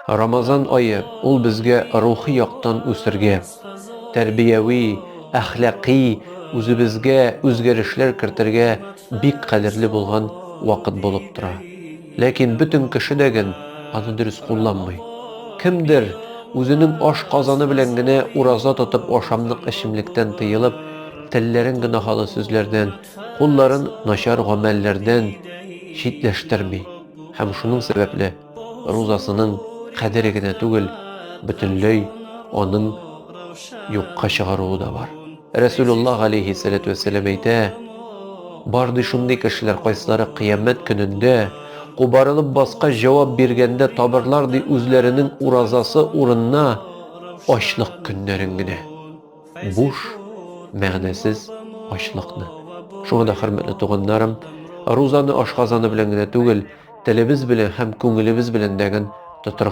Рамазан ае ул безгә рухи яктан үсергә, тәрбияви, әхлакый үзебезгә үзгәрешләр кертергә бик кадерле булган вакыт булып тора. Ләкин бөтен кеше дә ген аны дөрес кулланмый. Кемдер үзенең аш казаны белән генә ураза тотып ашамлык-эчемлектән тыелып, телләрен гөнаһалы сүзләрдән, кулларын начар гамәлләрдән читләштерми һәм шуның сәбәпле Рузасының кадере генә түгел, бөтенләй аның юкка чыгаруы да бар. Рәсүлуллаһ галәйһиссәләтү вәссәлам әйтә, бар ди шундый кешеләр, кайсылары кыямәт көнендә кубарылып баскач җавап биргәндә табырлар ди үзләренең уразасы урынына ачлык көннәрен генә. Буш, мәгънәсез ачлыкны. Шуңа да, хөрмәтле туганнарым, рузаны ашказаны белән генә түгел, телебез белән һәм күңелебез белән дә тотырга.